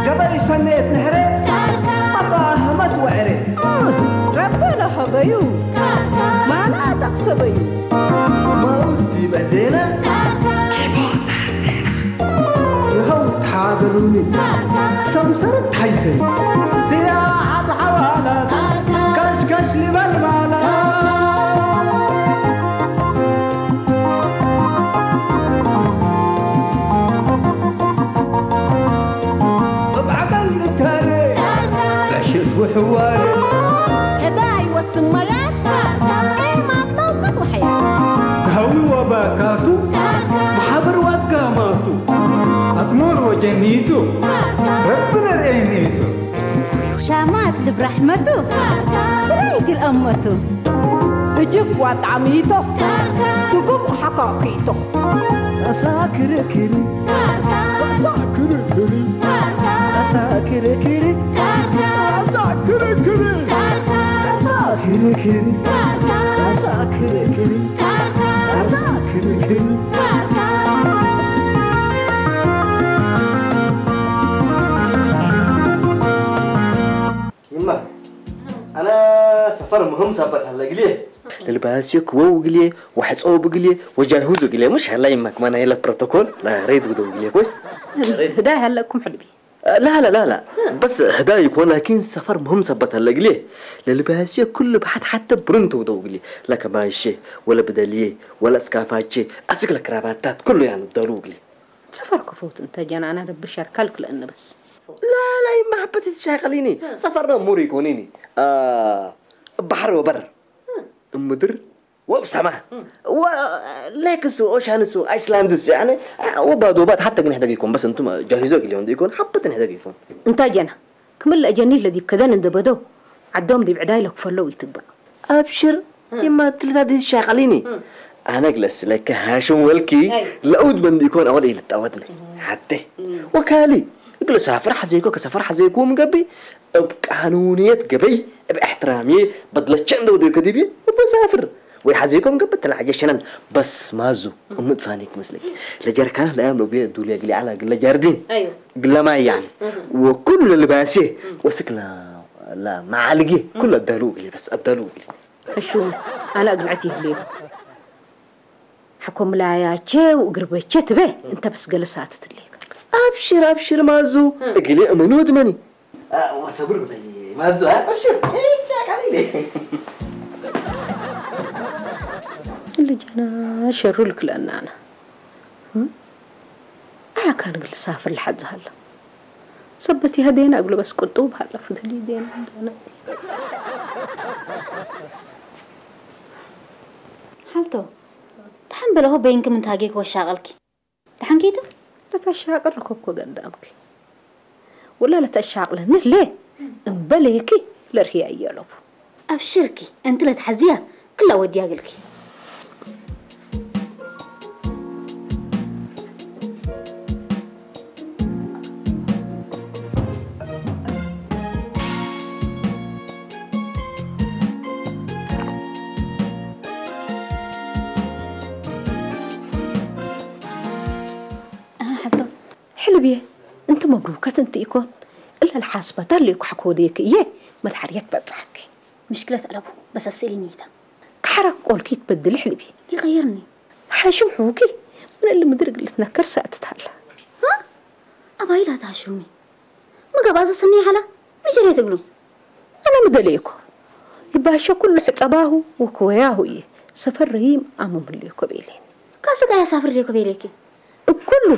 ገበይ ሰነየት ንሕረ ኣባ ህመት ወዕረ ረበ ለሀበዩ ማና ጠቅሰበዩ ማውዝ ዲበዴነ ይኸው ተሓገሉኒ ሰምሰረት ሓይሰይ ስያ ሓብ ሓዋላት ካሽካሽ ሊበልባላ ብዓቀል ንታረ ዕሽት ውሕዋረ ዕዳ ይወስን መያት ኤማት ለውቀት ወሐያ ሃዊ ወባካቱ ማሓበር ዋትጋማቱ ኣጽሙር ወጀኒቱ ረቢ ነርእየኒቱ ሻማት ልብራሕመቱ ስራይ ግልአመቱ እጅብ ዋጣሚቶ ትጉም ሓካኪቶ ኣሳ ክርክሪ ኣሳ ክርክሪ ኣሳ ክርክሪ ኣሳ ክርክሪ ኣሳ ክርክሪ ኣሳ ክርክሪ ኣሳ ክርክሪ ይማ ኣና ሰፈር ምህም ሳበት ሃለ ግልየ ልባስዮ ክወው ግልየ ዋሕፀው ብግልየ ወጃይሁዙ ግልየ ሙሽ ሃላ ይማ ክማና የለ ፕሮቶኮል ሬድ ውደው ግልየ ኮይስ ህዳይ ሃለኩም ሕልቢ لا لا لا لا بس هدا يكون لكن سفر مهم سبت هلا قليه للباسية كل بحد حتى برنتو ودو قليه لا كماشي ولا بدليه ولا سكافاتشي أسك الكرافاتات كله يعني بدلو قليه ሰፈር ክፉት እንተ ጀናና ርብሽ ኣርካልክ ለእኒ በስ لا لا ما حبت تشغليني سفرنا مور يكونيني آه بحر وبر ምድር ወብ ሰማ ወ ሌክስ ኦሻንስ ኣይስላንድስ ያነ ወባዶ ባት ሓተ ግን ሕደግ ይኮን በስ እንቱም ጃሂዞ ግሊዮን ይኮን ሓበት ሕደግ ይኮን እንታይ ጀና ክምልእ ጀኒ ለዲብ ከደን እንደ በደው ዓዶም ዲብ ዕዳይ ለክፈለው ይትግባእ ኣብሽር ይማ ትልታ ዲስ ሻቀሊኒ ኣነ ግለስ ለከ ሃሽም ወልኪ ለኡድ በንድ ይኮን ኣወል ኢልጣወትነ ሓተ ወካሊ እግሎ ሳፍር ሓዘይኮ ከሰፈር ሓዘይኮ ምገቢ እብ ቃኑንየት ገበይ እብ እሕትራምየ በድለቸ እንደው ደው ከዲብየ እበ ሳፍር ወይ ሓዘይኮ ምገቢ ተላዓጀ ሸነን በስ ማዙ እምጥ ፋኒ ክመስለኪ ለጀርካና ለያም ነው ቢየ ዱልየ ግሊ ዓላ ግለ ጃርዲን ግለማይ ያኒ ወኩሉ ለልባስየ ወስክ ለማዓልጊ ኩሉ ኣዳሉ ግሊ በስ ኣዳሉ ግሊ ሕሹም ኣነ ኣግብዐት ይህልዮ ሓኮም ላያቼ ውእግር በቼ ትቤ እንተ በስ ገለ ሳትት ሌክ ኣብሽር ኣብሽር ማዙ እግሌ እመኒ ወድመኒ ወሰብር ብለይ ማዙ ኣብሽር ልጃና ሸሩ ልክለናና ኣያ ካን ግል ሳፍር ልሓዝ ሃላ ሰበት ይሃ ዴና እግሉ በስ ቁጥቡ ብሃላ ፍትሊ ዴና ዴና ሓልቶ ደሓን በለኹ በይንኪ ምንታጌ ክወሻቐልኪ ደሓን ኪቱ ለተሻቕል ኮኮ ገዳምኪ ወላ ለተሻቕለኒ ሌ እምበለይኪ ለርህያ እየለቡ ኣብሽርኪ እንቲ ለትሓዝያ ክላ ወድያ ግልኪ ሕልብየ እንቲ መብሩከት እንቲ ኢኮን እለ ልሓስበታ ለይኩ ሓኮ ወደየክ እየ መድሓርየት በጽሐኪ ምሽክለት ኣለቡ በሰስእሊ ኒታ ክሓረክ ቆልኪ ትበድሊ ሕልብየ ይቀይርኒ ሓሽም ሕውኪ ምን እሊ ምድር ግልትነከር ሰእትታላ ኣባይላ ታሹሚ ምገባ ዘሰኒ ሓላ ምጀሬ ትግሉ ኣነ ምደለየኮ ልባሸ ኩሉ ሕጸባሁ ወክወያሁ እየ ሰፈር ረሂም ኣመምልዮኮ ቤሌኒ ካሰቃ ያሳፍር ልዮኮ ቤሌኪ እኩሉ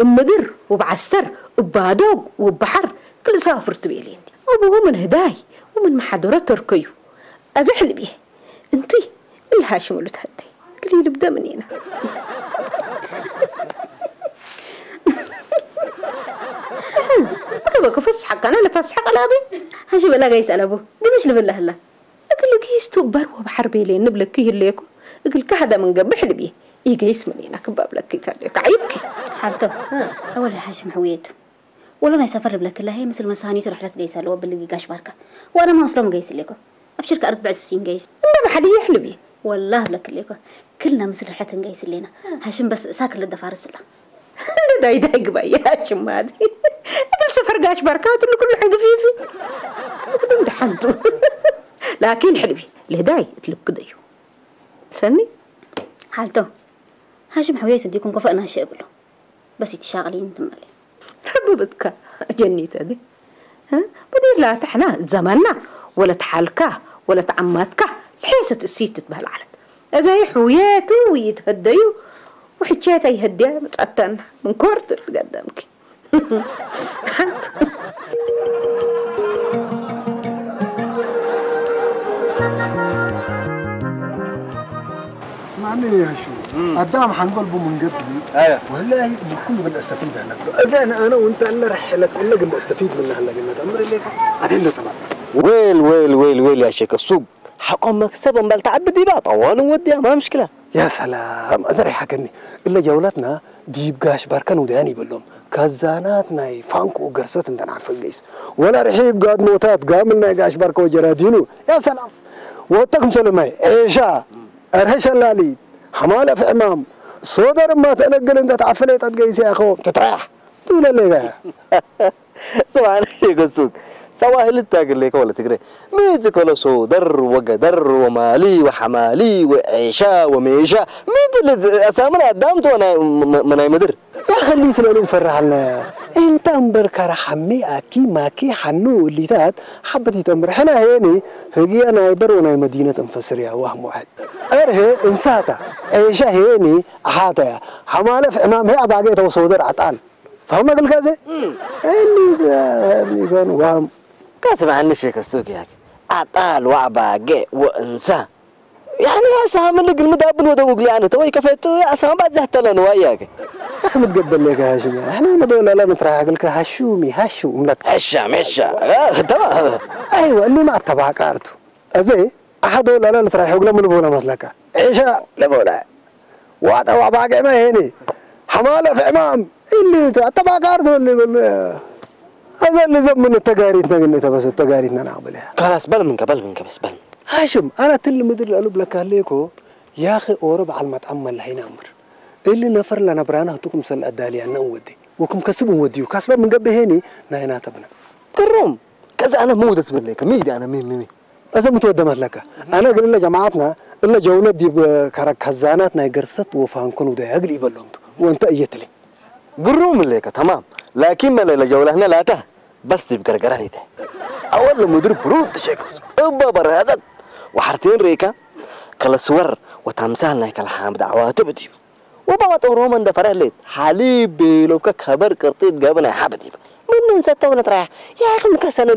እምድር ወብዓስተር እባዶግ ወባሕር ክልሳፍር ትቤሌኒ እብሁ ምን ህዳይ ወምን መሓደሮ ተርከዩ ኣዘ ሕልብየ እንቲ እልሃሽምሉ ተህደይ ክሊ ልብደ ምን ኢና كيف كفص حقنا لتصحق الأبي هاشم لا قيس ألبو دي مش لبلا هلا أكل ኪስቱ በርወ ባሕር ቤሌ ንብለኪ ይህሌኮ እግልካ ሃደ መንገቢ ሕልብዬ ይገይስ ምኔና ክባብለኪ ተልዮካ ዓይብኪ ሓብቶ ኣወል ሓሽም ሕውየቱ ወሎ ናይ ሰፈር ልብለክላ ሄ ምስል መሳኒቱ ርሕለት ገይሰ ኣለዎ ብልጊ ጋሽ ባርካ ዋና ማስሎም ገይስ ሌኮ ኣብ ሽርካ ኣርት ብዕስስ ይንገይስ እንደ ባሕዲ ይሕልብዬ ወላህ ብለክሌኮ ክልና ምስል ርሕለት እንገይስ ሌና ሃሽም በስ ሳክል ደፋርስላ ዳይዳይ ግባይ ያችማት እግል ሰፈር ጋሽ ባርካ ትልኩሉ ሕንግፊፊ እግድም ድሓንቱ ላኪን ሕልቢ ልህዳይ እትልብክደዩ ሰኒ ሓልቶ ሃሽም ሕውየት እንዲኩም ኮፈእና ሸብሉ በስ ይትሻቅሊ እንትመለ ረብብትካ ጀኒተ ዲ بدير لا تحنا زماننا ولا تحالكا ولا تعماتكا لحيسة السيت تتبهل علت أزاي حوياتو ويتهديو وحكيتا يهديا متأتن من كورت قدامك اسمعني يا شو قدام حنقول بمنقذ أيوة. ولا هي بكل قد استفيد هلك اذا انا انا وانت الا رح لك الا قد استفيد منها هلا قلنا امر اللي بعدين ده سمع ويل ويل ويل ويل يا شيخ السوق حقهم مكسب بل تعبد يبقى طوال ودي ما مشكله يا سلام ازري حقني الا جولتنا ديب قاش باركان وداني بلوم كزانات ناي فانكو قرصت انت نعفل قيس ولا رحيب قاد موتات قامل ناي قاش باركو جرادينو يا سلام وتكم سلماي عيشا ارهش اللالي حمالة في عمام صدر ما تنقل انت تعفلي تتقيس يا اخو تتريح تقول لي ስማዕ ይገሱክ ሰዋሂል እታግሌከ ወለ ትግሬ ምእቲ ከለሶ ደር ወገደር ወማሊ ወሓማሊ ወዔሻ ወሜሻ ምእቲ ኣሳምን ኣዳምቶ ናይ ምድር ያኸሊት ለሉ ፈራሃልና እንታ እምበር ካራ ሓሚ ኣኪ ማኪ ሓኑ እሊታት ሓበት ይተምር ሕና ሄኒ ህግያ ናይ በር ወናይ መዲነት እንፈስር ያ ዋህም ዋሕድ እርሄ እንሳታ ዔሻ ሄኒ ኣሓተያ ሓማለፍ ዕማም ሄ ኣባገ ተወሰወደር ኣጣል فهم قال كذا اللي اللي كان وهم كاسمع عن الشيخ السوق ياك عطال وعباقي وانسى يعني يا سامي اللي قلمد ابن ودوق لي انا توي كفيت يا سامي بعد زحت لنا وياك اخي متقبل لك هاشم احنا ما دول لا نتراها قال هشومي هشو املك هشام هشام آه، تمام ايوه اللي ما اتبع كارته ازي احد ولا لا نتراها يقول من بولا مسلكه عيشه لبولا ዋጣ ዋባገመ ሄኒ ሓማለ ፍዕማም እሊ ተባቃር ተወሊ أنا اللي زمن التقارير نقل تبس التقارير نعملها خلاص بل منك بل منك بس بل منك هاشم أنا تل مدر الألوب لك هليكو يا أخي أورب على المطعم ملهينا أمر اللي نفر لنا برانا هتكم سل أدالي أنا ودي وكم كسب ودي وكسب من قبل هيني ناينا تبنا كروم كذا أنا مودة بليك ميدي أنا مين مين እዚ ምትወደ መስለካ ኣነ ግን እለ ጀማዓትና እለ ጀውለ ዲብ ከዛናት ናይ ገርሰት ወፋንኩን ውደ እግል ይበሎም ወንተ እየትለ ግሩም እሌከ ተማም ላኪን መለ ለጀውለህነ ላተ በስ ዲብ ገርገረን ይተ ኣወል ምድር ብሩት ትሸክ እበ በረሀጠት ወሓርቴን ርኢካ ከለስወር ወታምሳል ናይ ከልሓም ዳዕዋቱ ብትዩ وبعد روما دفرلت حليب بيلوكا كبر قرطيت قبنا حبتي من من ستة ولا ترايح يا أخي مكسنا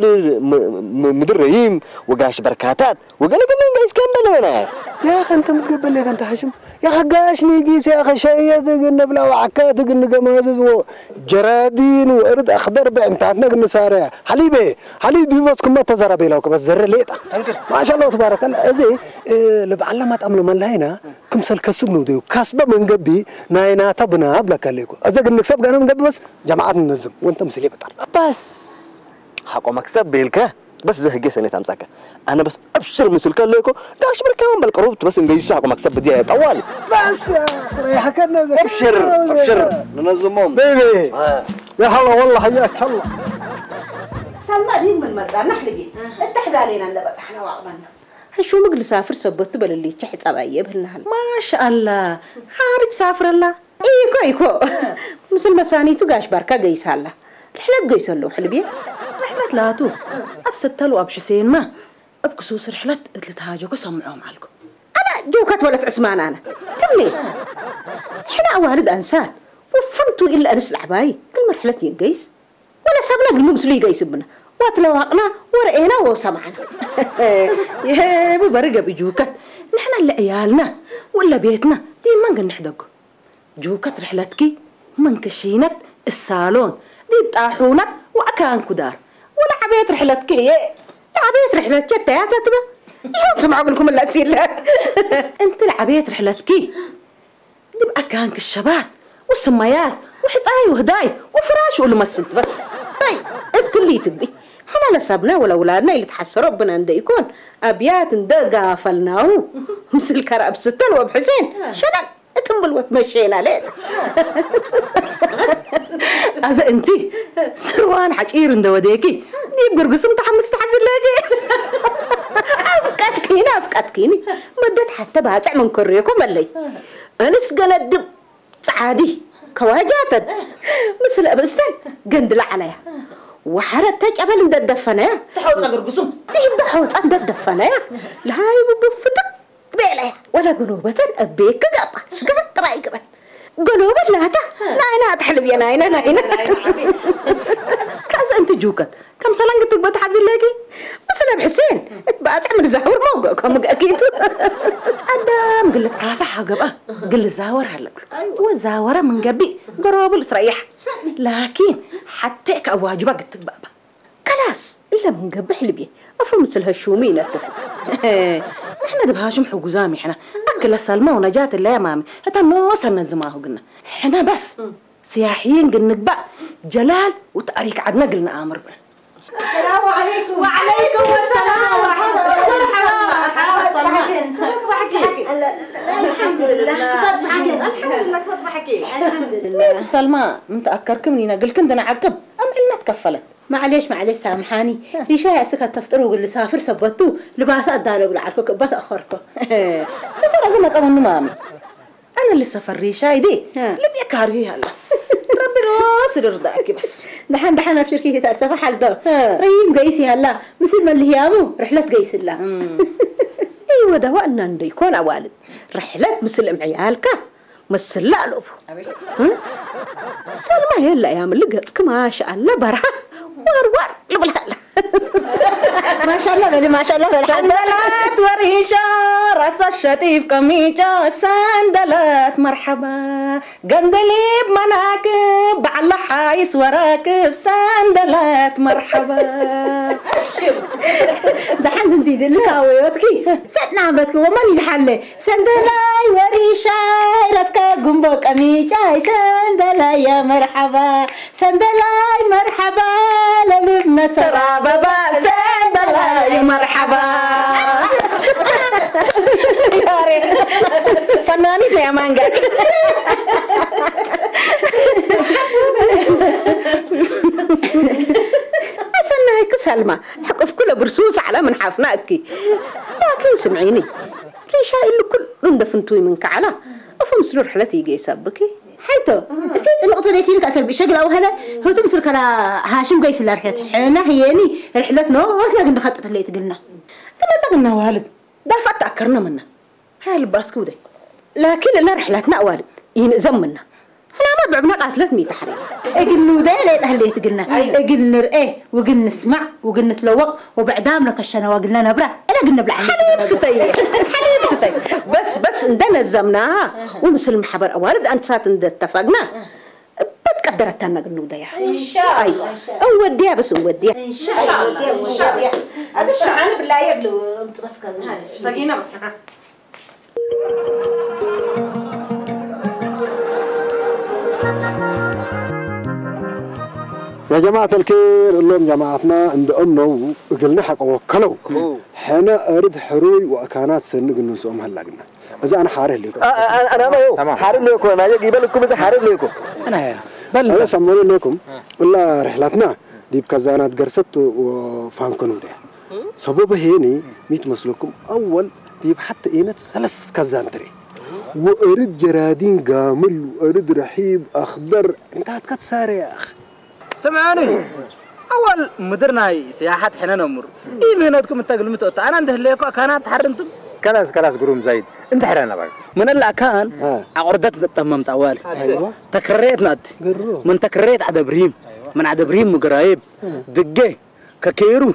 مدريم وقاش بركاتات وقال لك من قايس كان بلونا يا أخي أنت متقبل لك أنت حشم يا أخي قاش نيجيس يا أخي شيء تقن بلا وعكات تقن قمازز وجرادين وأرض أخضر بعنتاتنا قن سارة حليبة حليب ديوس كم تزرع بيلوك بس زر ليتا ما شاء الله تبارك الله أزي لبعلمات أملو ملاينا ክምሰል ከስብ ንውደዩ ካስበ መንገቢ ናይ ናታ ብና ብለካ ኣለይኩ እዘ ግን ንክሰብ ጋና መንገቢ በስ ጀማዓት ንነዝም ወንተ ምስል ይበጣል በስ ሓቆ መክሰብ ቤልከ በስ ዘህጌ ሰኔት ኣምጻከ ኣነ በስ ኣብሽር ምስልከ ኣለይኮ ጋሽ ብርከ ወንበል ቅሩብ ትበስ እንገይሱ ሓቆ መክሰብ ብድያ ጠዋል በስ ረይሓከና ዘ ኣብሽር ኣብሽር ንነዝሞም ቤቤ يا هلا والله حياك الله ሰልማ ዲን ምን መጣና ሕልቢ እተሕዳሌና እንደበጻሕና ዋቕበና ሕሹ ምግል ሳፍር ሰቦት በልልይ ቻሕ ጸባይ የብህልናህል ማሻአላ ኻርጅ ሳፍረላ ኢኮ ኢኮ ምስል መሳኒቱ ጋሽ ባርካ ገይሳላ ርሕለት ገይሰሉ ሕልብየ ርሕለት ላቱ ኣብ ሰተሉ ኣብ ሕሴንማ እብ ክሱስ ርሕለት እት ልትሃጀኮ ሰምዖም ዓልኩ ኣነ ጅውከት ወለት ዕስማን ኣነ ትምኔት ሕና ኣዋልድ ኣንሳት ወፍንቱ ኢለ ኣንስ ለዕባይ ክልመ ርሕለት የገይስ ولسبنا قلمو مسلو يقيسبنا واتلواقنا ورئينا وسمعنا يهيبو برقة بجوكة نحن اللي عيالنا ولا بيتنا دي ما نقول نحدقو جوكة رحلتكي من كشينة الصالون دي بطاحونة وأكان كدار ولا عبيت رحلتكي لعبيت رحلتك تياتا تبا ይኸው ስምዖ ግልኩም ላሲለ። እንትን ዓበየት ርሕለትኪ ድብ ኣካንክ ሸባት ወስማያት ወሕፃይ ወህዳይ ወፍራሽ ወልመስል ትበስ። ኣይ እትሊ ትግቢ ሓላለ ሳብና ወላ ውላድና ኢልትሓሰሮ ብና እንደ ይኮን ኣብያት እንደ ጋፈልናው ምስል ከራብ ስተን ወብ ሕሴን ሸናን እትም ብልወት መሸና ለ ኣዘ እንቲ ስርዋን ሓጪር እንደ ወዴኪ ዲብ ግርግስም ተሓምስ ተሓዝለኪ ኣፍቀትኪኒ ኣፍቀትኪኒ መደት ሓተ ባፅዕ መንከርዮኮ መለይ እንስ ገለድብ ጻዓዲ ከዋጃተን ምስለ ብእስተን ገንድላ ዓለያ ወሓረተ ጨበል እንደደፈነያ ተሐውፃ ግርጉሱም ይብዳ ሐውፃ እንደደፈነያ ለሃይ ብቡ ፍጥቅ ቤለያ ወላ ጉኖበተን እቤ ክገባ ስጋ ጥራይ ግበት ገሎበት ላታ ናይና ትሕልብ የናይና ናይና ካዝ እንቲ ጁከት ከም ሰላም ክትግበ ተሓዚለኪ ምስለ ብሕሴን እትበኣፅዕ ምድዛውር መውገእኮ ምግእኪቱ ኣዳም ግልት ዓፋ ሓገብኣ ግልዛወር ኣለብሉ ወዛወረ ምንገቢ ገሮብል ትረያሕ ላኪን ሓቴ ካብ ዋጅባ ግትግባእባ ከላስ እለ ምንገቢ ሕልብየ ኣፎ ምስል ሀሹሙ ይነትፍ ንሕና ድብ ሃሽም ሕጉዛም ይሕና ኣክለ ሰልማ ወነጃት እለያ ማሚ እታ ኖሰ ነዝማሁ ግና ሕና በስ سياحيين قلنا نقبع جلال وتأريك عدنا قلنا آمر بنا السلام عليكم وعليكم السلام ورحمة الله وبركاته مرحبا مرحبا سلمى الحمد لله الحمد لله الحمد لله سلمى متأكركم لينا قلكم دنا عقب أم علنا تكفلت معليش معليش سامحاني ريشاي أسكت تفطر وقل سافر سبتو لباس أداله بالعركو كبت أخركو سفر أزمة أظن مامي ኣነ ልሰፈር ሪሻይ ዲ ልብየ ካርሂ ሃላ ረቢ ዶ ስድር ዳእኪ በስ ደሓን ደሓን ኣብሽርኪ ተተእሰፈ ሓልዶ ረሂም ገይስ ይሃላ ምስል መልህያሙ ርሕለት ገይስላ ይወደዋ እና እንደይኮን ኣዋልድ ርሕለት ምስል እምዕያልካ መስላ ኣሎቡ ሰልማ የላ ያምል ገጽክ ማሻኣላ በርሃ ዋርዋር ልብልሃላ ማሻላ በሊ ማሻላ በሊ ሰንደላት ወርሂሾ ራሳ ሸጢፍ ቀሚጮ ሰንደላት መርሓባ ገንደሊብ መናክብ በዓላ ሓይስ ወራክብ ሰንደላት መርሓባ ደሓን እንዲ ድለ ካወዮትኪ ሰጥና ኣምረትኪ ወማን ይድሓለ ሰንደላይ ወሪሻይ ራስካ ጉንቦ ቀሚጫይ ሰንደላይ ያ መርሓባ ሰንደላይ መርሓባ ለልብ መሰራበባ ሰንደላይ መርሓባ ፈናኒት ያ ማንጋ ኣሰናይ ክሰልማ ሕቅፍኩ ለብርሱ ሳዕላ ምን ሓፍና እኪ ላኪን ስምዒኒ ሪሻ ኢሉ ኩሉ እንደ ፍንቱይ ምን ከዓላ እፎ ምስሉ ርሕለት ይገይሰብኪ ሓይቶ እሴ ጥልቕ ተደኪን ከእሰር ብሸግላ ወሀለ ህቱ ምስል ከላ ሃሽም ገይስላ ርሕለት ሕና ህየኒ ርሕለት ኖ ወስና ግን ድኸጥጥለይ ትግልና ተመጸግና ዋልድ ዳፋት ተኣከርና ምና ሃያ ልባስኪ ውደይ ላኪን እላ ርሕለትና ኣዋልድ ይንእዘም ምና ሕናማ ብዕብና ቃትለት ሚታሕሪ እግል ንውደየ ለየጠህልየት እግልና እግል ንርኤ ውግል ንስማዕ ውግል ንትለወቅ ወብዕዳም ለከሸነ ዋግልና ነብራ እለ እግል ንብላ ሓሊብ ስተይ ሓሊብ ስተይ በስ በስ እንደነዘምና ወምስል ማሕበር ኣዋልድ ኣንሳት እንደተፋግና እበት ቀደረታና እግል ንውደያ እንወድያ በስ እንወድያ ኣነ ብላየ እግል ምጥበስከ ፈጊና በስ يا جماعة الخير اللوم جماعتنا عند أمنو قلنا حق وكلو حنا أرد حروي وأكانات سنق ننسوهم هلا قلنا إذا أنا حارس لكم أنا ما يو حارس لكم أنا يجي بالكم إذا حارس لكم أنا يا بل أنا سموني لكم ولا رحلتنا دي بكزانات قرصت وفانكنو ده سبب هيني ميت مسلكم أول دي حتى إينت سلس كزان تري وأرد جرادين قامل وأرد رحيب أخضر أنت هتكت ساري يا أخي سمعني أول مدرنا سياحة حنا نمر إيه مهنتكم التقل متوت أنا عنده ليكو كانت حرنتم كلاس كلاس قروم زايد أنت حرنا بقى من الأكان عقردت تممت أول أيوة تكريت نات من تكريت عد إبراهيم من عد إبراهيم مقرايب دقه ككيرو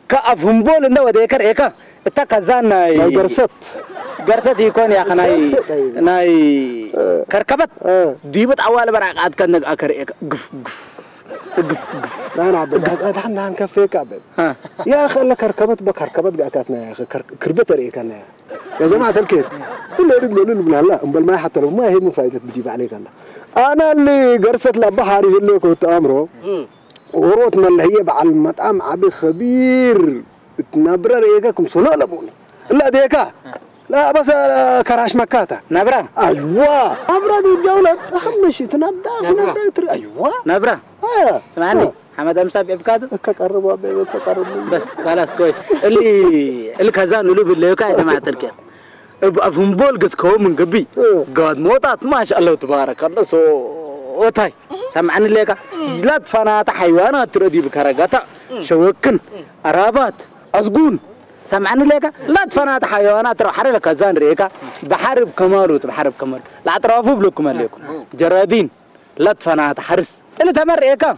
كأف همبول إنه وديكر إيكا إتا كزان ناي قرصت قرصت يكون يا خناي ناي كركبت ديبت أول برا قاد كان أكر إيكا قف قف እግፍ እግፍ ናና ዓበ ዳሕን ዳሕን ከፈየካ ዓበ እ። ያ ከለ ከርከበት በከርከበት ጋካትና ያ ከር- ክርበት ተርእየካና ያ ያ ጀማዓት ኣልከር። ኩሉ ርድ ለሉ ልብላላ እምበል ማይ ሓተ ለቡ ማይ ሄድ ሙፋይደት ብጂ ባዕለይ ካላ ኣና ል ገርሰት ላባ ሓሪ ህሎ ከውት ኣምሮ ወሮት መለህየ በዓል መጣም ዓቢ ኸቢር እትናብረ ርእየካ ክምሰሎ ኣለቡኒ እላ ዴካ لا بس كراش مكاتا نبرة أيوة نبرة دي الدولة أهم شيء تنبدا نبرة تري أيوة نبرة آه سمعني آه. حمد أمسى بإبكاد كقرب كقرب بس خلاص كويس اللي اللي كذا نلو بالله كاي جماعة تركيا أب أفهم بول قس كوم من قبي إيه. قاد موتات ما شاء الله تبارك الله سو وتاي سمعني ليك لا تفنات حيوانات تردي بكرقتا شوكن أرابات أزقون سمعني ليك لا تفنات حيوانات ترى حرب كزان ريكا بحرب كمالو بحرب كمال لا أطرافه بلوكم عليكم جرادين لا تفنات حرس اللي تمر ريكا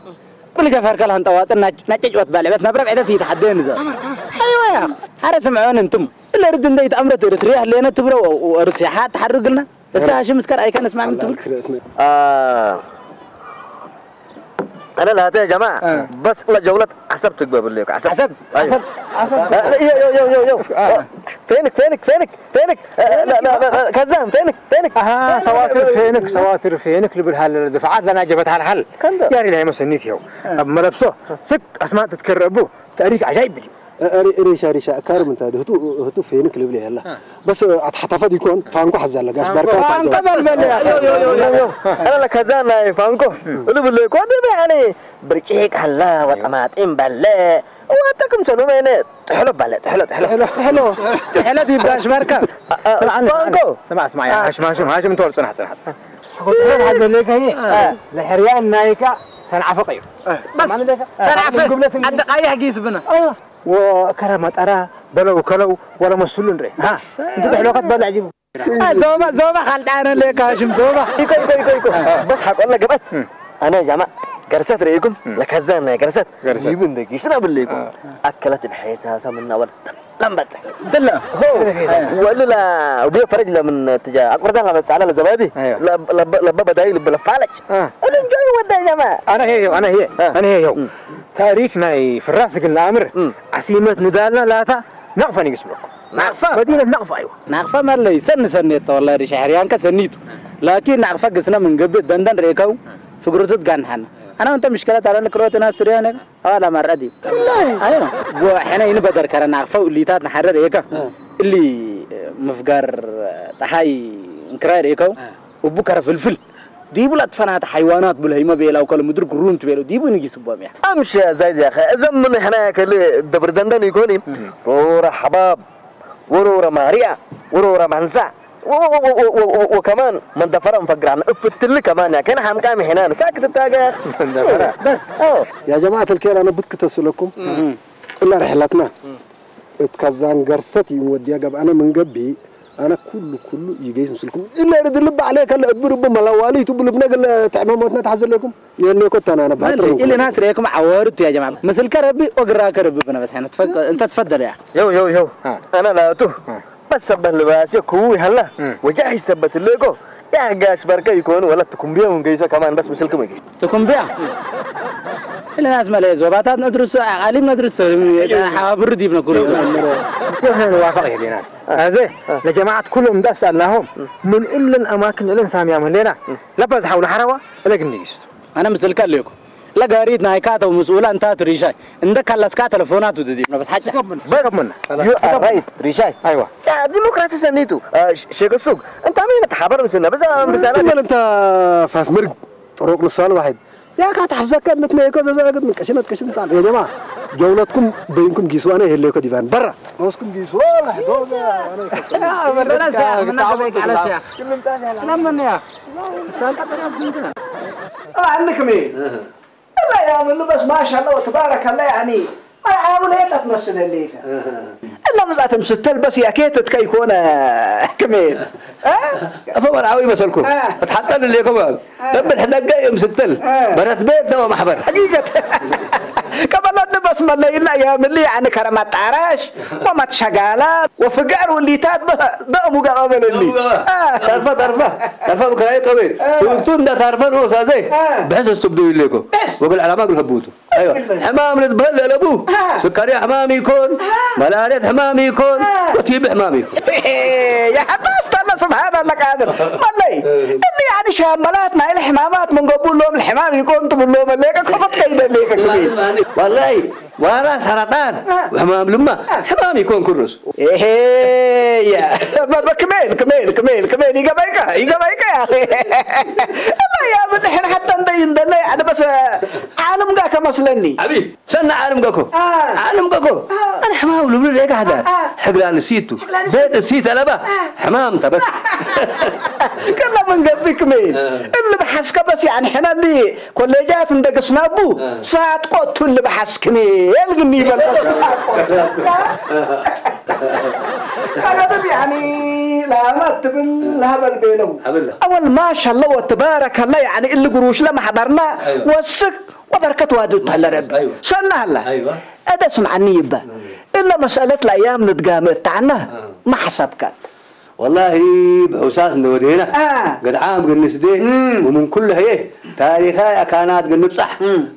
كل جفر كلها انت واطن نج نج وات بالعبت نبرب عدس يتحدين زا أيوة يا حرس معون انتم اللي رد انت يتأمرت إريتريا اللي أنا تبرو ورسيحات تحرق لنا بس هاشم مسكر أي كان اسمع من تبرو آه أنا لا يا جماعة بس لا جولة عصب تقبل لك عصب عصب عصب عصب يو يو يو يو يو فينك فينك فينك فينك لا لا لا كزام فينك فينك اها سواتر فينك سواتر فينك لبر هال دفعات لنا جبت هال حل يا ريت هي مسنيت يو ملبسه سك اسماء تتكربو تاريخ عجائب بدي ሪሻ ሪሻ ካርም እንተ ህቱ ህቱ ፌንክ ልብል የላ በስ ኣትሓታፈት ይኮን ፋንኮ ሓዛለ ጋሽ ባርካ ፋንኮ በልበል أنا لك هذا ناي فانكو اللي بالله كون دي يعني برجيك هلا وطماطم بلة واتكم سلوم يعني تحلو بلة تحلو تحلو تحلو تحلو تحلو دي باش باركا سمع فانكو سمع سمع يا هاشم هاشم هاشم انت ولا صنعت صنعت خذ هذا ليك هي لحريان نايكا صنع فقير بس صنع فقير عند قايح قيس بنا ወከረ መጠረ በለው ከለው ወለ መስሉ እንድሬ እንት ድሕሎ ከትበልዕ ጅቡ ዞባ ዞባ ካልጣነ ለካ ሽም ዞባ ኢኮ ኢኮ ኢኮ ኢኮ በስ ሓቆለ ገበት ኣነ ጃማ ገርሰት ርእይኩም ለከዘን ናይ ገርሰት ዲቡ እንደ ጊስና ብለይኩም ኣከለት ብሐሳሰ ምና ወል ለምበጽ ድለ ወልላ وبيه فرج لمن تجا أقرد لها بس على زبادي لب لب لب بداي لب لفالج أنا جاي ودا يا جماعة أنا هي أنا هي أنا هي يوم ታሪክ ናይ ፍራስ ግን ለኣምር ዓሲመት ንዳልና ላታ ናቕፋ ንግስ ብለኩም ናቕፋ መዲነት ናቕፋ እዩ ናቕፋ መለይ ሰኒ ሰኒ የተወላዲ ሸሕርያንከ ሰኒቱ ላኪን ናቕፋ ግስና ምንገብእ ደንደን ርእከው ፍግርቱት ጋንሓና ኣና እንተ ምሽከለት ኣረል ክሮትና ስሪያ ነጋ ኣዋላ ማርዐት እዩ ኣዮ ጎ ሕነ ይንበደር ከረ ናቕፋ እሊታት ንሓረር እየካ እሊ ምፍጋር ጠሓይ እንክራይ ርእከው እቡ ከረ ፍልፍል ዲቡ ላትፈናተ ሓይዋናት ብልሀይመ ቤላው ከለ ምድር ግሩም ትቤለው ዲቡ ንጊስቦም እያ። ኣምሸ ዛይዝ ያኸ እዞም ምን ሕና ከል ደብር ደንደን ይኮን ሮረ ሓባብ ወሮረ ማርያ ወሮረ ማንሳ ወከማን መንደፈረ እንፈግራን እፍትል ከማን ያ ከን ሓምቃም ሕና ንሳክ ትታገ በስ يا جماعة الخير أنا بدك تسلكم إلا رحلتنا እት ከዛን ገርሰት ይንወድያ ገብኣነ ምን ገብእ ኣነ ኩሉ ኩሉ ይገይስ ምስልኩም እለ ርድ ልብ ዓለየ ከለ እብ ርብ መላዋሊ ቱ ብልብነ ገለ ተዕመሞትና ተሓዘለኩም የህልየኮ ተናነ ባጥረ ኢለ ናስር የኩም ዓወርት ያ ጀማ ምስልከ ረቢ ኦግራከ ረቢ ብነበስ ሓነ እንተ ትፈደለ ያ የው የው የው ኣነ ላቱ በሰበህ ልባሴ ክው ይሃላ ወጃሕ ይሰበት ለኮ يا قاش بركة يكون ولا تكمبيا ونقيسة كمان بس مثلكم يجي تكمبيا إلا ناس مالي زوباتات ندرس عالم ندرس حوابر ديب نقول كل هنا نوافق يا دينا هذا لجماعة كلهم ده سألناهم من إلا الأماكن اللي نسام يعمل لنا لا بس حول حروا إلا قنيست أنا مثل كان لكم لا قاريت نايكات ومسؤولة أنت تريشاي እንደ ካላስካ ተለፎናቱ ድዲ ነው በስ ሓጫ ስከሙን ስከሙን ዩ አር ራይት ሪሻይ አይዋ ዲሞክራሲ ሰኒቱ ሸገሱግ እንታ ምን ተሓበር ምስና በዛ ምሳና እንተ ፋስ ምርግ ጥሩቅ ንሳል ዋሕድ ያ ካት ሓፍዘካ እምነት ነው እኮ ዘዛ ግን ቀሽነት ቀሽነት አለ የጀማ ጀውለትኩም በይንኩም ጊስዋና ይሄለ እኮ ዲባን በራ ወስኩም ጊስዋ ወላ ዶዛ ወላ ከሰና ወላ ከሰና ለምን ያ ሳንታ ተራብ ዝንትና አንክሜ الله يا من لبس ما شاء الله وتبارك الله يعني مرعاون هي تتمثل الليفة إلا مزعتم ستل بس يا كيت تكيكونا كمية أفا مرعاوي مثلكم تحطل اللي كمان لما الحدقة يوم ستل برت بيت سوا محبر حقيقة كمان لا ስመለይላ ያምሊ ኣነ ከረማ ጣራሽ ወማት ሸጋላ ወፍጋር ውሊታት በእሙ ገባ በለሊ። ተርፈ ተርፈ ተርፈ ምክራይ ቀበል ውቱ እንዳ ታርፈ ነው ሳዘይ ብሕሰ ሱብዱ ይሌኮ ወግል ዓላማ ግን ህቡቱ። ኣይዋ ሕማም ንዝበሃል ለለቡ ስካርያ ሕማም ይኮን፣ መላርያት ሕማም ይኮን፣ ወቲቢ ሕማም ይኮን። የሐባስ ታላ ስብሓን ኣላ ቃድር መለይ እሊ ያኒ ሻመላት ናይ ልሕማማት መንገቡ ሎም ልሕማም ይኮን ትብሎ መለይ ከፈት ከይደለይ ከክቢ ወላይ ዋላ ሰረጣን ሕማም ልማ ሕማም ይኮን ኩሩስ። ይሄ ክሜል ክሜል ክሜል ክሜል ይገባይካ ይገባይካ ያ ያ ብድሕን ሓታ እንደይ እንደለይ ኣነ በስ ዓለም ጋ ከመስለኒ። ሰና ዓለም ገኮ ዓለም ገኮ ኣነ ሕማም ልብሉ ደጋ ሓዳ ሕግላ ንሲቱ ቤት እሲ ተለባ ሕማም ተበስ ከላ መንገቢ ክሜል እሊ ብሓስከ በስ ያኒ ሕናሊ ኮሌጃት እንደገስናቡ ሳት ቆቱ እሊ ብሓስክሜ የልግኒ ይበል። ቀረብብ ያኒ ለሃማት ትብል ለሃበል ቤለው ኣወል ማሻላ ወተባረከላ ያኒ እሊ ግሩሽ ለማሕበርና ወስክ ወበርከት ዋዱ ተለረብ ሰናህላ እደ ስምዓኒ ይባ እለ መሰለት ለያም ንድጋመ እታዕና ማሕሰብካት ወላሂ ብሑሳት እንደወደና ገድዓም ግንስዴ ወምን ኩሉ ህየ ታሪኻይ ኣካናት ግንብጻሕ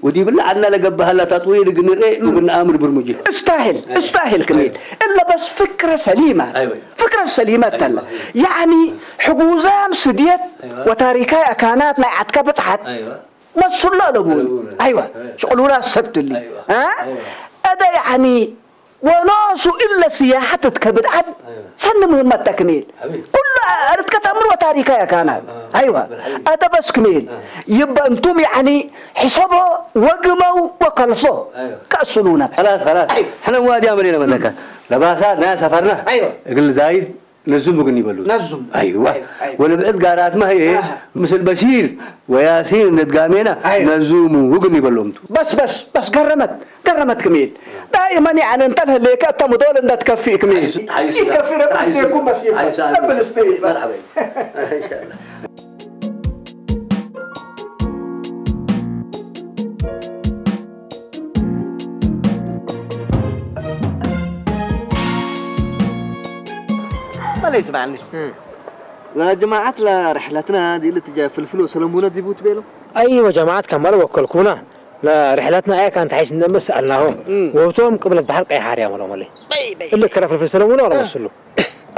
ወዲብላ ዓድና ለገባህላ ተጥዊር ግንሬ ወግንኣምር ብርሙጂ እስታሂል እስታሂል ክሚል እለ በስ ፍክረ ሰሊማ ፍክረ ሰሊማ ተላ ያኒ ሕጉዛም ስድየት ወታሪካይ ኣካናት ናይ ዓድካ ብጽሓት መስሎ ኣለቡ ኣይዋ ሽቅሉላ ሰብትሊ ኣደ ያኒ ወኖሱ እለ ስያሐት ትከብድ ዓድ ሰኒ ምህመት ተክሚል ኩሉ ኣርትከ ተምር ወታሪካ ያካና ኣይዋ ኣደበስ ክሚል ይበ እንቱም ያኒ ሕሰቦ ወግመው ወከልፎ ከእስሉና خلاص خلاص احنا موادي عملنا منك ለባሳ ናይ ሰፈርና እግል ዛይድ ነዙም ግን ይበሉ ነዙም አይዋ ወለብዕድ ጋራት ማህየ ምስል በሲር ወያሲን ንድጋሜና ነዙሙ ግን ይበሎም ቱ በስ በስ በስ ገረመት ገረመት ክሚል ዳይመን ያነ እንተ ለህሌከ እተ ሙዶል እንደ ትከፊ ክሚል ይከፊ ረብስ የኩም በስ ይብል እስቲ መርሐባ ኢንሻአላህ መለይ ስማዕኒ ለጀማዓት ለርሕለትና ዲል ትጃ ፍልፍሎ ሰለሙነ ዲቡ ትቤሎ? أيوة جماعات كمال وكلكونا لرحلتنا أي كانت حيث نمس سألناهم وهم قبلة بحر قيحار يا ملو ملي اللي كرف في سلمونا ولا مسلو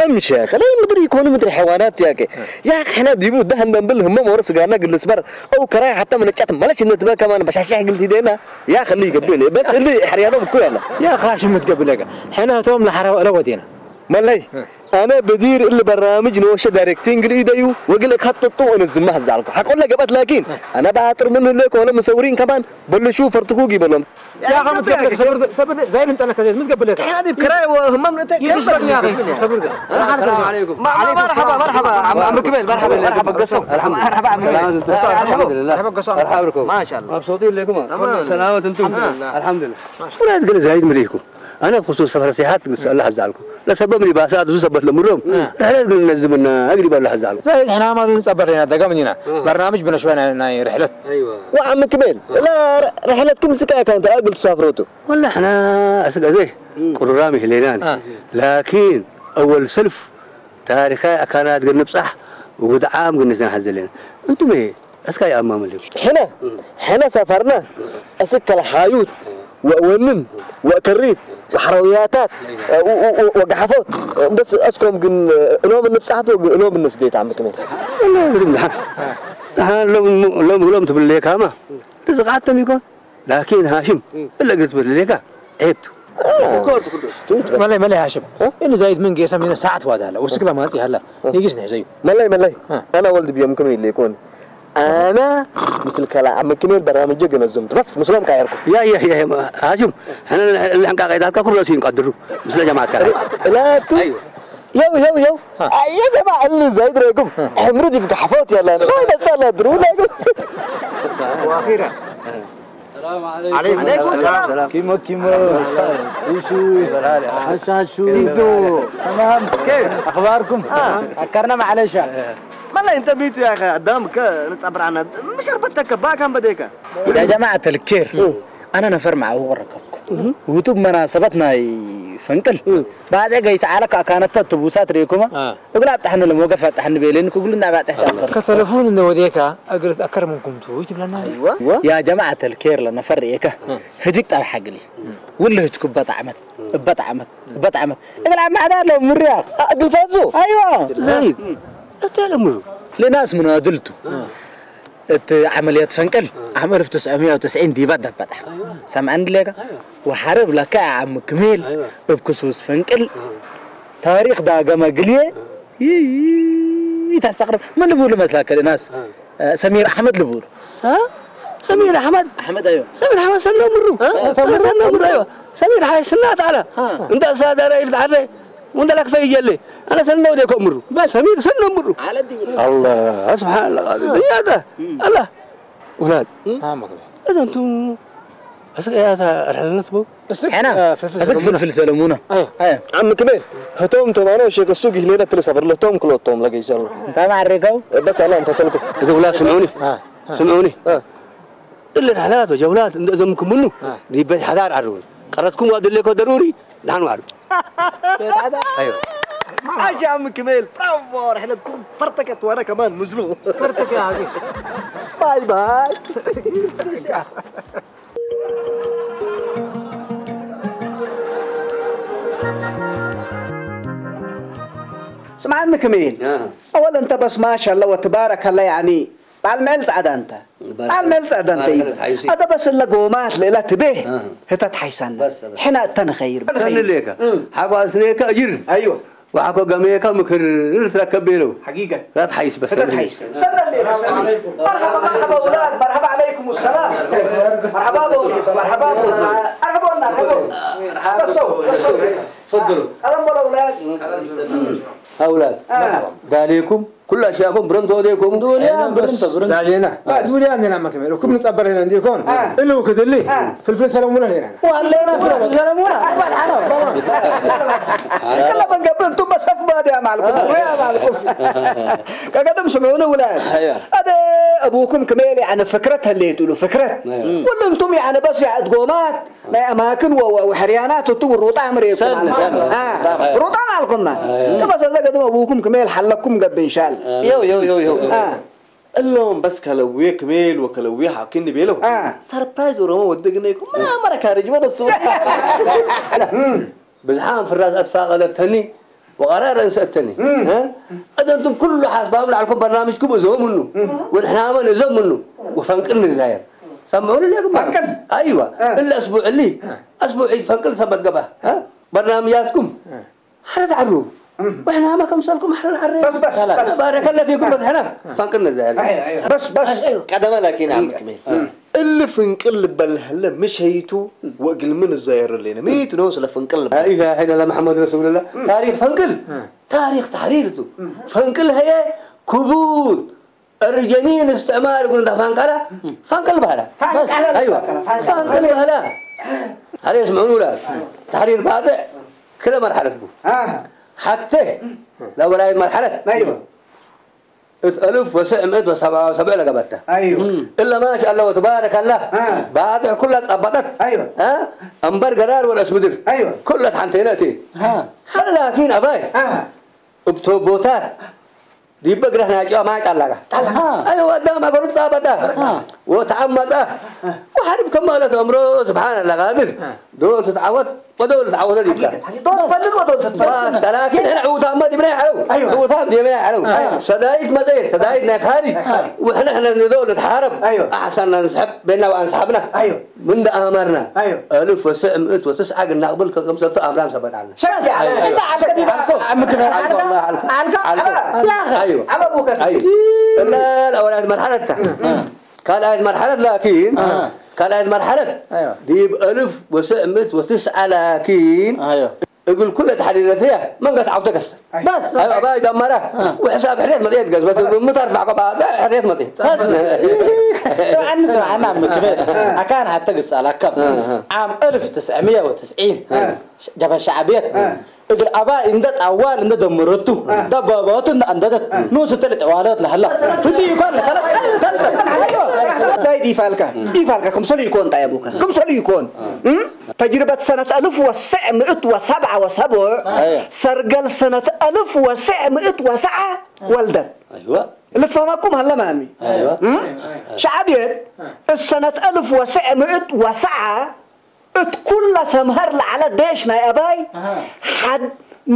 أمشي يا أخي لا مدري يكون مدري حيوانات يا أخي يا أخي احنا ديبو دهن دنبل هم مورس قالنا قل سبر أو كراي حتى من الشات ملش نتبع كمان بشاشح قلت دينا يا خليه يقبل بس اللي حريانه بكل يا أخي شو متقبل لك حنا توم لحرا ولا ودينا መለይ ኣነ በዲር እል በራምጅ ንወሸ ዳይሬክቲንግ ልኢደዩ ወግል እካትጥጡ እነ ዝማ ህዛልኩ ሓቆለ ገበት ላኪን ኣነ ባጥር ምን ህለ ከሆነ ምሰውሪን ከማን በልሹ ፈርትኩ ጊበሎም يا اخي متقبل صبر صبر زي انت لك متقبل لك احنا دي بكراي وهمم انت يا اخي صبر السلام عليكم مرحبا مرحبا عم عم كمال مرحبا مرحبا قصو مرحبا عم كمال الحمد لله مرحبا قصو مرحبا بكم ما شاء الله مبسوطين لكم سلامة انتم الحمد لله ፍራድ ግን ዛይድ ምሪኩም ኣነ ብክሱስ ሰፈረ ሲሓት ግስ ኣላ ሓዛልኩ ለሰበብ ሪባሳ ብዙ ሰበት ለምሮም ርሕለት ግን ነዝምና እግሪ ባላ ሓዛልኩ ዛይድ ሕና ማ ንጸበር ኢና ደገምኒና በርናምጅ ብነሽበ ናይ ርሕለት ወዓም ክቤል ላ ርሕለት ክም ስቃይ ካንተ ኣግል ትሳፍረቱ ወላ ሕና ኣስገዘ ቁሩራም ይህሌናን ላኪን ኣወል ሰልፍ ታሪኻይ ኣካናት ግን ንብጻሕ ውግድዓም ግን ንዝናሓት ዘለና እንቱም እስካ ይኣማመልኩም ሕነ ሕነ ሰፈርነ እስከ ለሓዩት ወእወንን ወእከሪት ወሐረውያታት ወገሓፎት እምበስ እስኮም ግን እሎም እንብጻሕት ወግን እሎም እንስደት ዓመት ሜት ሎም ሎም ትብል ሌካማ ርዝቃቶም ይኮን ላኪን ሃሽም እለ ግርት ብል ሌካ ዔብቱ መለይ መለይ ሃሽም እኒ ዛይድ ምን ጌሰ ሚነ ሰዓት ዋዳ ለ ወስክ ለማጽ ያለ ኒጊስ ነሕዘዩ መለይ መለይ ኣና ወልድ ብዮም ክም ይለ ይኮን ኣና ምስል ከላ ኣብ መኪነል በራምጀ ገነዞም በስ ምስሎም ካየርኩ ያ ያ ያ ሃሽም ሕነ ልሕንቃ ቀይዳትካ ኩሉ ረሲን ቀድሩ ምስለ ጀማዓትካ ላቱ يو يو يو يا جماعة اللي زايد ريكم عمرو دي بقى حفوت يلا ما ينسى لا درو لا واخيرا عليكم السلام كيمو كيمو ايشو هشا هشو زيزو تمام كيف اخباركم؟ اكرنا معلش ما لا انت بيتو يا اخي قدامك نتصبر عنا مش ربطتك باك هم بديك يا جماعة الكير انا نفر معه وركبكم ውቱብ መናሰበት ናይ ፈንቅል ባጼ ገይሰዓለ ከኣካነተ ትቡሳት ሬኩማ እግል ኣብጣሕኒ ለሞገፍ ኣብጣሕኒ ቤሌን ክግሉ እና ባጤሕ ታልከር ከተለፉን እነ ወዴካ እግል ኣከር ምንኩምቱ ይትብለና ያ ጀማዓተ ልኬር ለነፈር ሬከ ህጅግ ጠብ ሓግሊ ውል ህጅኩ በጣዕመት በጣዕመት በጣዕመት እግል ኣብ ማዕዳ ለው ምርያ ግልፈጹ ኣይዋ ዘይድ እተ ለምሩ ለናስ ምናድልቱ እቲ ዓመልያት ፈንቅል ዓም ኣልፍ ትስዕምያ ወትስዒን ዲባ ደበጣ ሰምዐ እንድሌካ ወሓረ ብላካ ዓም ክሜል እብ ክሱስ ፈንቅል ታሪክ ዳገመ ግልየ ይተስተቅርብ ምን ልብሉ መስላከ ልእናስ ሰሚር ኣሕመድ ልብሉ ሰሚር ኣሕመድ ኣሕመድ ኣዮ ሰሚር ኣሕመድ ሰሎ ምሩ ሰሎ ምሩ ኣዮ ሰሚር ሓይ ስናት ኣለ እንዳ ሳዳራ ኢልትዓደ وانت لك في جلي انا سنه ودي كمرو بس سمير سنه مرو على الدين الله سبحان الله العظيم يا ده الله اولاد اذا انتم اسك يا رحلة بو اسك حنا اسك فلفل سلمونا ايوه عم كبير هتوم تومانو شيك السوق هلينا تلسا برلتهم كلهم لقي سلو انت ما عرفوا بس انا انفصلكم اذا ولا سمعوني سمعوني اللي رحلات وجولات اذا مكملوا دي بيت حدار عرون قرتكم وادلكم ضروري دحان وعدو. ايوه. عاش يا عم كميل، برافو، رحلتكم فرتكت وانا كمان مزنوق. فرتك يا عزيز. باي باي. اسمع عم كميل. اول انت بس ما شاء الله وتبارك الله يعني ባል መል ጻዕዳ እንተ ባል መል ጻዕዳ እንተ ባል መል ሓይሲ። ኣደ በስ ለጎማት ሌላ ትቤ ኣህ። ህታ ትሓይሳና በስ፣ በስ። ሕና እተ ንኸይር ከንሌካ ሓጓስኔካ እጅር ኣይወ ወሓኮ ገሜካ ምክር ትረከብ ቤለው ሓጊገ ራት ሓይስ በስ ህታ ትሓይስ ሰላም ሌላ ሰላም። መርሓባ መርሓባ ውላድ መርሓባ ዓለይኩም ሰላም። መርሓባ ቦ መርሓባ ቦ ኣርቦና ኣርቦ በሶ በሶ ፈድሉ ቀለም በለ ውላድ ኣውላድ ዳሌኩም ኩሉ ኣሽያኩም ብረንቶ ወደይኮሙ ዱንያ ብረንቶ ብረንቶ ዳሌና ዱንያ ሜና መከመ ኩም ንጸበረና እንዲኮን እሉ ክድሊ ፍልፍል ሰለሙና ኔና ዋለና ፍልፍል ሰለሙና አባል አረብ ከላ በንገብ እንቱ በሰፍ ባዲያ ማልኩም ያ ማልኩም ከገደም ስምዑኒ ውላድ አደ አቡኩም ክሜል ያነ ፍክረት ህሌት ሉ ፍክረት ወለ እንቱም ያነ በስ ያእድጎማት ናይ ኣማክን ወ- ወ- ወሕርያናት እቱ ሩጣ ምሬኩም ሰን- ማለት ሰን- ነው። አ፣ ሩጣ ማልኩም ማ ከበሰ ዘገድም ኣቡኩም ክሜል ሓለኩም ገብን ሻል يو يو يو يو አ፣ እሎም በስ ከለውየ ክሜል ወከለውየ ሓኪኒ ቤለው አ፣ ሰርፕራይዝ ኦሮሞ ወዲ ግነይኩም ምና መረካ ርጅበ ነሱ ብዝሓን ፍራዝ ኣትፋቐለተኒ ወቐራረ እንሰእተኒ እም። እ? እዘንቱም ኩሉ ሓስባም ላዕልኩም በርናምጅኩም እዞምኑ ወድሕናመን እዞምኑ ወፈንቅል ንዛየር ሰምዑኒ ሌኩም ፈንቅል? ኣይዋ እ። እለ እስቡዕሊ እስቡዒ ፈንቅል ሰበት ገባ እ? በርናምጃትኩም ሓደ ዳዕሩ ወሕናመ ከምሰልኩም ሓደ ዳዕረ በስ፣ በስ፣ በስ። ባረከለ ፊኩም በዝሕና ፈንቅል ንዛየር ኣይ፣ ኣይ፣ በስ፣ በስ። ቀደመ ላኪን ዓምክሜ እሊ ፍንቅል ልበል ለሀለ ምሸይቱ ወእግልሚ ንዘየሩ ሌነ። ምይት ነው ስለ ፍንቅል ልበል። ላኢላሃ ኢለላህ መሐመድ ረሱሉላህ። ታሪክ ፈንቅል ታሪክ ተሕሪር እቱ። ፈንቅል ሀየ ክቡር እርጀኒን እስትዕማር እግሉ እንዳ ፋንቃላ ፋንቅል ባህላ። ፋንቃላ በስ፣ ኣይዋ። ፋንቃላ፣ ፋንቃላ። ፋንቅል ባህላ። ሀለ እስምዑኒ ውላድ። ተሕሪር ባጥዕ ክለ መርሐለት ቡ። ኣሃ። ሓተ ለወላይት መርሐለት። ኣይዋ። እት አልፍ ወስዕ ምእት ወሰብዓ ወሰብዕ ለገበተ። أيوة. እለ ማሻ አላህ ወተባረከ አላህ አ። ባጥዕ ኩላ ጻባጠት። أيوة. አ? እምበር ገራር ወረእስ ምድር። أيوة. ኩለት ሓንቴነ እቲ። አ። ሓደ ላኪን አባይ አ። እብቶ ቦታት ዲበ ግረህ ናጭዋ ማጭ አላጋ። አ። አይ ወዳ ማገሩ ጻባጣ። አ። ወተዓመጣ። ወሓድብ ከማለት አምሮ ስብሓን አላህ ቃድር። አ። ዶ ትትዓወት ወዶ ልትዓወተ ዲብካ። ዶ ትፈልጥ ወዶ ትፈልጥ። ባስ፣ ላኪን ሕነ ዕውታማ ዲብና ይዓለው። ኣይዋ። ዕውታም ዲብና ይዓለው። ኣይዋ። ሰዳይት መጸየት፣ ሰዳይት ናይ ካሪ። ኣይዋ። ወሕነ ሕነ ንዶ ልትሓረብ። ኣይዋ። ኣሕሳና ንስሕብ፣ ቤና ወኣንስሓብና። ኣይዋ። ምን ደኣማርና። ኣይዋ። ألف وتسعمائة وتسعة ግና ቅብል ከቅምሰቶ ኣምራም ሰበጣልና። ሸክ ያለ። ኣይዋ። እንዳ ዓርከ ዲባ። ዓርከ፣ ዓርከ፣ ዓርከ፣ ዓርከ። ዓርከ። ያኸ። ኣይዋ። ዓለ ቡከ። ኣይዋ። እላ ለአወላይት መርሓለትካ። ካልኣይት መርሓለት ላኪን አ። ካልኣይት መርሓለት ኣይዋ። ዲብ እልፍ ወስዕ ምእት ወትስዓ ላኪን ኣይዋ። እግል ኩለ ተሓዲረት እያ መንገት ዓውተ ከሰ በስ ኣይዋ፣ ኣባይ ዳማራ አ። ወሕሳብ ሕርየት መጥየት ገዝ በስ ምታር ፋዕቆ ባዘ ሕርየት መጥየት በስ ስምዓኒ ስምዓና ምክበል ኣካን ሓተ ግሳላ ካብ አ፣ አ። ዓም እልፍ ትስዕምየ ወትስዒን አ። ጀብሀት ሸዓብየት አ። እግል አባይ እንደ ጣዋል እንደ ደመረቱ አ። ደባባቱ እንደ አንደደት አ። ንኡስ እተ ልጥዋለት ለሀላ ህጂ ይኮን ለሰለ ታይ ዲፋልካ ዲፋልካ ክምሰሉ ይኮን ጣየቡካ ክምሰሉ ይኮን እም? ተጅርበት ሰነት አልፍ ወስዕ ምእት ወሰብዓ ወሰብዕ፣ أيوة. ሰርገል ሰነት አልፍ ወስዕ ምእት ወሰዓ ወልደት። أيوة. ልትፋማኩም ሃለ ማሚ። أيوة. እም? ሸዓብየት እሰነት አልፍ ወስዕ ምእት ወሰዓ እት ኩላ ሰምሃር ለዓለ ዴሽ ናይ አባይ أها. ሓድ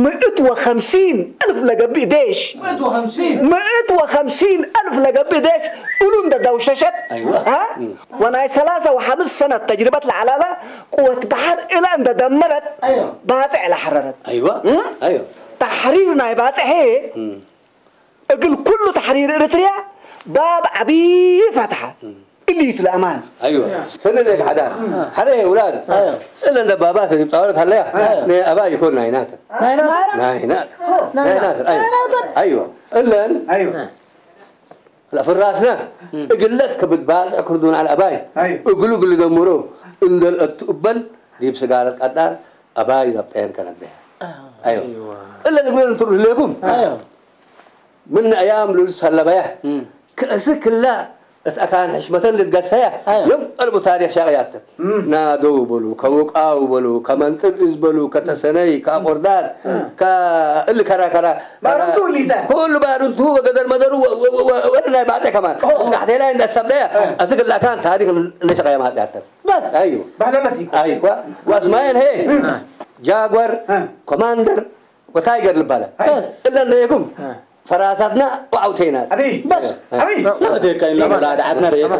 ምእት ወኸምሲን አልፍ ለገብእ ዴሽ። ምእት ወኸምሲን። ምእት ወኸምሲን አልፍ ለገብእ ዴሽ እሉ እንደ ደውሸሸት። أيوة. ها? ወናይ ሰላሳ ወሓምስ ሰነት ተጅርበት ለዓላለ ቅወት ባሕር እለ እንደ ደመረት أيوة. ባጽዕ ለሐረረት። أيوة. እም? أيوة. ተሕሪር ናይ ባጽዕ እም። እግል ኩሉ ተሕሪር ኤርትርያ ባብ ዓቢ ፈትሓ እልይት ለአማን። أيوة. ሰነ ለክ ሓዳር። ሓረ ውላድ። እለ እንደ ባባት ይጻወረት ሃለያ። ናይ አባ ይኮን ናይናት። ናይናት። ናይናት። ናይናት። أيوة. أيوة. እለን أيوة. ለፍራስና እግለት ከብድ ባጽዕ ክርዱን አልአባይ أيوة. እግሉ እግሉ ደምሮ እንደል እትኡበል ዲብ ስጋረት ቀዳር አባይ ዘብጠየን ከነበያ። أيوة. እለን እግሉ እንትሩ ህሌኩም أيوة. ምን አያም ሉል ሰለበያ እም። ክእስ ክላ እት አካን ሕሽመተን ልትገሰያ أيوة. ዮም ቀልቡ ታሪኽ ሻቅያትን እም። ናደው በሉ ከውቃው በሉ ከመንጥር እዝ በሉ ከተሰነይ ከአቆርዳር እም። ከእል ከራከራ ባርንቱ ሊተ። ኩሉ ባርንቱ ወገደር መደሩ ወ- ወ- ወ- ወ- ወደ ናይ ባጤ ከማን ኦ። ታሕቴ ላይ እንደሰብለያ እ። እስ ክላ አካን ታሪኽ ነሸቀያ ማጽያተን بس. أيوة. بهللتي. أيوة. واسماعيل هي. جاكور. ها. كوماندر. وتايجر البلد. هاي. إلا إنه يقوم. ها. فراساتنا وعوتينا. أبي. بس. ها. أبي. لا، ما تيجي كاين، لا، لا، لا، عندنا ريال.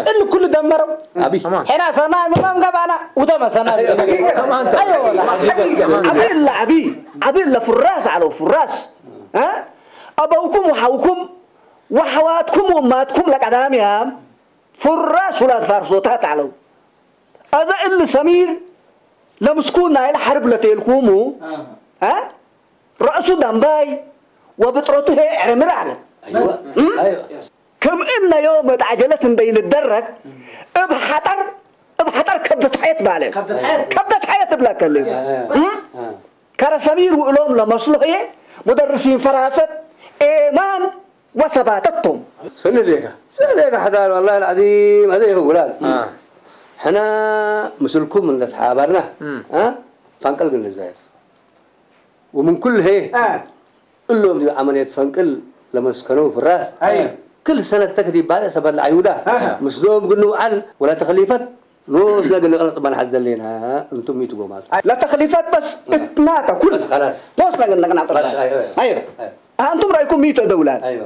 إنه كل دمروا. أبي. حين صنع من قبل وده ما صنع. أيوة. أيوة، والله. حقيقة. أبي إلا أبي. أبي إلا فراس على فراس. ها؟ أبوكم وحوكم وحواتكم وأماتكم لك أدام يا عم. ፍራሽ ውላድ ፋርሶታት ኣለው። ኣዛ እሊ ሰሚር ለምስኩ ናይል ሐርብ ለቴልኩሙ፣ አ? ረእሱ ደንባይ ወብጥረቱ ሄ ዕርምር አለ። أيوة. እም? أيوة. ከም እነዮ መጣጀለት እንደይልደረግ እብ ሐጠር፣ እብ ሐጠር ከብደት ሐየት ባለ። ከብደት ሐየት። ከብደት ሐየት እብለከል። أيوة. እም? ከረ ሰሚር ውእሎም ለመስሎ ህየ ሙደርሲን ፈራሰት ኤማን ወሰባተቶም። ስኒ ዴካ፣ ስኒ ዴካ ሕዳር፣ ወላሂ አልዓዚም፣ አዘ ይህው ውላድ። አ። ሕና ምስልኩም እንደ ተሓባርና፣ እም። አ? ፈንቅል ግን ልዛየር። ወምን ኩል ሄ፣ አ። እሎም ዲ ዓመልየት ፈንቅል ለመስከነው ፍራስ። አይ። ክል ሰነት ተክዲ ባለ ሰበት ለዓዩዳ። አ። ምስሎም ግን ንውዓል ወላ ተክሊፈት ኖስ ለግን ንቅነጥ በልሓት ዘሌና እንቱም ሚቱ ጎማቱ። ለተክሊፈት በስ እትናተ ኩል። በስ ኸላስ። ኖስ ለግን ንቅነጥ በልሓት። በስ፣ አይ፣ አይ። አዮ። አይ። አንቱም ረእይኩም ሚቱ ደውላል። አይዋ።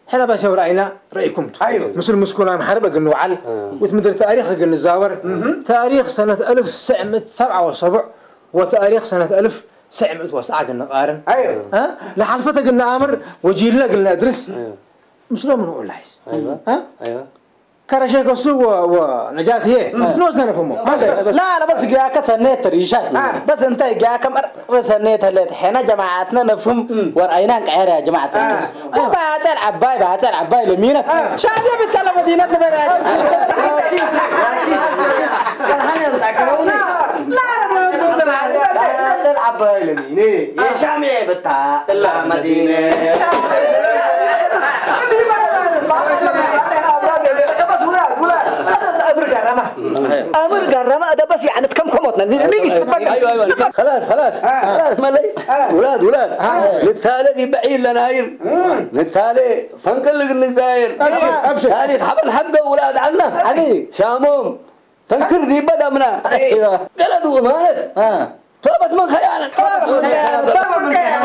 ሕና በስ የው ረአይና ረእይኩም ቱ። አይዋ። ምስል ምስኩና ምሓርብ እግን ንውዓል። እ። ውት ምድር ታሪኽ እግን ንዛወር። እህ። ታሪኽ ሰነት አልፍ ትስዕ ምእት ሰብዓ ወሰቡዕ ወታሪኽ ሰነት አልፍ ትስዕ ምእት ወሰዓ እግን ንቃርን። አይዋ። እ? ለሓልፈት እግን ንኣምር ወጂልና እግን ነድርስ። አይዋ። ምስሎም ንውዕል ላይስ። አይዋ። እ? አይዋ። ከረሸ ከሱ ወ-፣ ወ-፣ ነጃት ህየ። እም። ንወስደ ነፍህሞ። በስ፣ በስ። ላ፣ ላ፣ በስ ጊያከ ሰኔት ሪሻ። አ። በስ እንታይ ጊያከ መር-፣ በስ ሰኔት ህሌት ሐና ጀማዓትና ነፍህም እም። ወርአይና እንቀየር ያ ጀማዓት። አ። ባጸል ዓባይ፣ ባጸል ዓባይ ለሚነት። አ። ሻዕቢያ ብቻ ለመዲነት ትበራ። ቀልሃን ያምጻከ ነው። ላ፣ ላ፣ ላ፣ ላ። ባጸል ዓባይ ለሚነ። የሻሜ በታ እላ መዲነ። አምር ጋራማ፣ አምር ጋራማ፣ ደበስ ያዕነት ከም ከሞትና፣ ኒ-፣ ኒ-፣ ኒ-፣ خلاص، خلاص، خلاص، መለይ። ውላድ፣ ውላድ። ንታለ ዲበዒ ለናይር። ንታለ ፈንቅል ንዛይር። ታሪኽ ሓበን ሓዶ ውላድ ዓና። ሻሞም ተንክር ዲበ ደምና። ገለዱ ማለት። አ። ቶበት መን ኸያነ። ቶበት መን ኸያነ። ቶበት መን ኸያነ።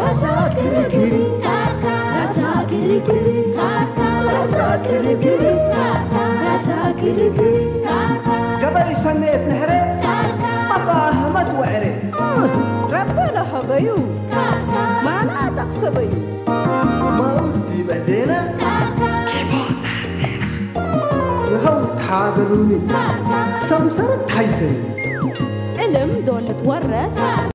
ራሳ ክርክር፣ ራሳ ክርክር፣ ራሳ ክርክር፣ ራሳ ክርክር። ገበይ ሰኔት ንሕረ፣ ኣፋ ህመት ወዕረ። ረበ ለሀበዩ፣ ማና ጠቅሰበዩ። ማውዝ ዲበዴነ፣ ዓደሉኒ ሰምሰረት ሓይሰይ። ዕልም ዶ ልትወረስ?